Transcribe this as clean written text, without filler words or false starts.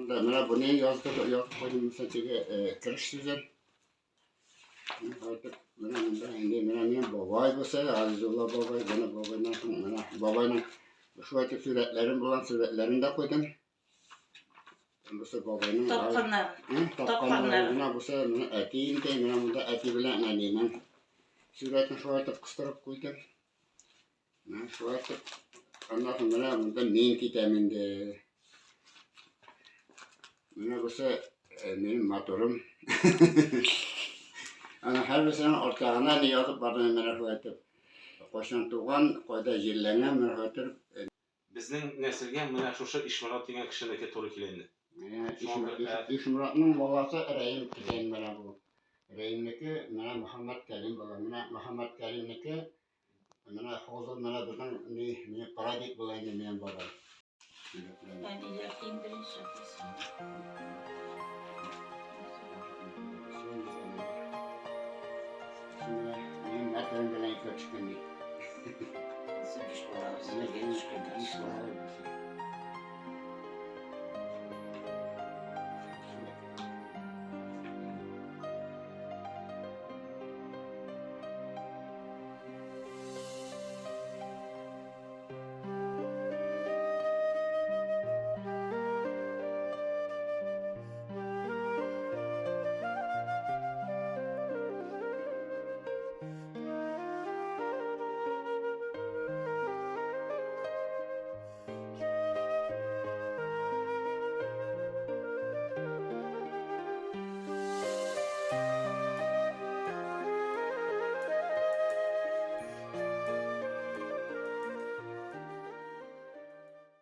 Монда менә буны яздым, язып куйдым, мисал теге кереш сүзен. Кайтып, менә монда инде менә минем бабай булса, Газизулла бабай, менә бабайдан соң менә бабайның шулай итеп сурәтләрен булган сурәтләрен дә куйдым. Бусы бабайның тапканнары. Тапканнары. Менә бусы менә әти инде, менә монда әти белән әнинең сурәтен шулай итеп кыстырып куйдым. Менә шулай итеп, аннан соң менә монда мин китәм инде. Менә бусы минем моторым. Ана һәрберсенең артларына ни язып бардым менә шулай итеп. Кайчан туган, кайда җирләнгән, менә шулай итеп. Безнең нәселгә менә шушы Ишморат дигән кешенеке туры килә инде. Ишморатның баласы Рәим дигән менә бу. Рәимнеке менә Мөхәммәд Кәрим була. Менә Мөхәммәд Кәримнеке менә хозур менә безнең ни, ни прадед була инде минем бабай. Әниләр иң беренче.